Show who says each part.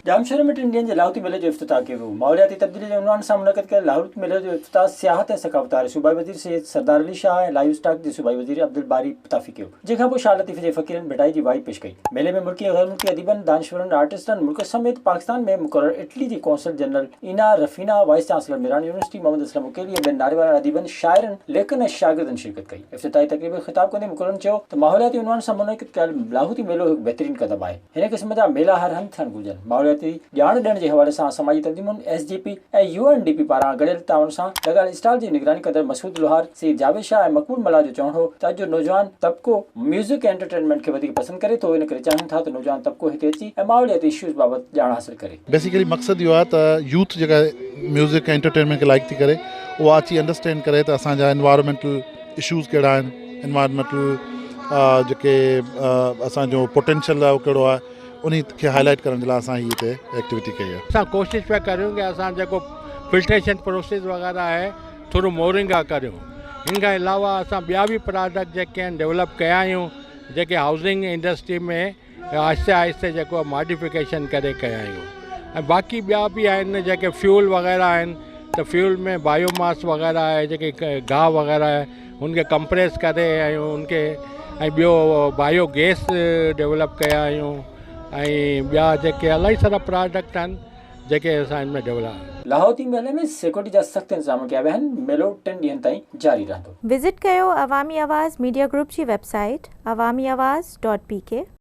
Speaker 1: ڄامشوري ۾ ٽن ڏينهن جي لاهوتي ميلي جو افتتاح ڪيو ويو. ماحولياتي تبديلي جي عنوان سان منعقد ڪيل لاهوت ميلي جو افتتاح سياحت ۽ ثقافت واري صوبائي وزير سيد سردار علي شاهه ۽ لائيو اسٽاڪ جي صوبائي وزير عبدالباري پتافي ڪيو. جنهن کان پوء شاهه لطيف جي فقيرن ڀٽائي جي وائي پيش ڪئي. ميلي ۾ ملڪي ۽ غير ملڪي اديبن، دانشورن، آرٽسٽن، ملڪ سميت پاڪستان ۾ مقرر اٽلي جي consul general Anna Ruffina, vice chancellor Mehran university Muhammad Aslam Uqaili ۽ ٻين ناليوارن اديبن، شاعرن، ليکڪن ۽ شاگردن شرڪت ڪئي. افتتاحي تقريب کي خطاب ڪندي مقررن چيو ته ماحولياتي عنوان سان منعقد ڪيل لاهوتي ميلو هڪ بهترين قدم آهي. هن قسم جا ميلا هر هنڌ ٿيڻ گهرجن. ماحولياتي ڄاڻ ڏيڻ جي حوالي سان سماجي تنظيمن، S G P ۽ U N D P پاران گڏيل تعاون سان لڳايل اسٽال جي نگراني ڪندڙ مسعود لوهار، سيد جاويد شاهه ۽ مقبول ملاح جو چوڻ هو ته اڄ جو نوجوان طبقو ميوزڪ ۽ انٽرٽينمينٽ کي وڌيڪ پسند ڪري ٿو ان ڪري چاهيون ٿا ته نوجوان طبقو هتي اچي ۽ ماحولياتي اشوز بابت ڄاڻ حاصل ڪري.
Speaker 2: بيسيڪلي مقصد اهو آهي ته يوٿ جيڪا ميوزڪ ۽ انٽرٽينمينٽ کي لائيڪ ٿي ڪري اها اچي انڊرسٽينڊ ڪري ته اسان جا انوائرمينٽل اشوز ڪهڙا آهن انوائرمينٽل جيڪي اسان جو پوٽينشل آهي اهو ڪهڙو آهي انهي کي هائي لائيٽ ڪرڻ جي لاء اسان هي هتي ايڪٽيوٽي ڪئي آهي.
Speaker 3: اسان ڪوشش پيا ڪريون ڪي اسان جيڪو فلٽريشن پروسيس وغيره آهي ٿورو مورنگا ڪريون ان کان علاوه اسان ٻيا به پراڊڪٽ جيڪي آهن ڊيولپ ڪيا آهيون جيڪي هائوسنگ انڊسٽري ۾ آهستي آهستي جيڪو آهي ماڊيفڪيشن ڪري ڪيا آهيون ۽ باقي ٻيا به آهن جيڪي فيول وغيره آهن ته فيول ۾ بايو ماس وغيره آهي جيڪي گاهه وغيره آهي ان کي ڪمپريس ڪري ۽ ان کي ۽ ٻيو بايو گيس ڊيولپ ڪيا آهيون ۽ ٻيا جيڪي الاهي سارا پراڊڪٽ آهن جيڪي اسان ان ۾ ڊيولپ.
Speaker 1: لاهوتي ميلي ۾ سيڪيورٽي جا سخت انتظام ڪيا ويا آهن، ميلو ٽن ڏينهن تائين جاري رهندو.
Speaker 4: وزٽ ڪيو عوامي آواز ميڊيا گروپ جي web site Awami Awaz dot P K.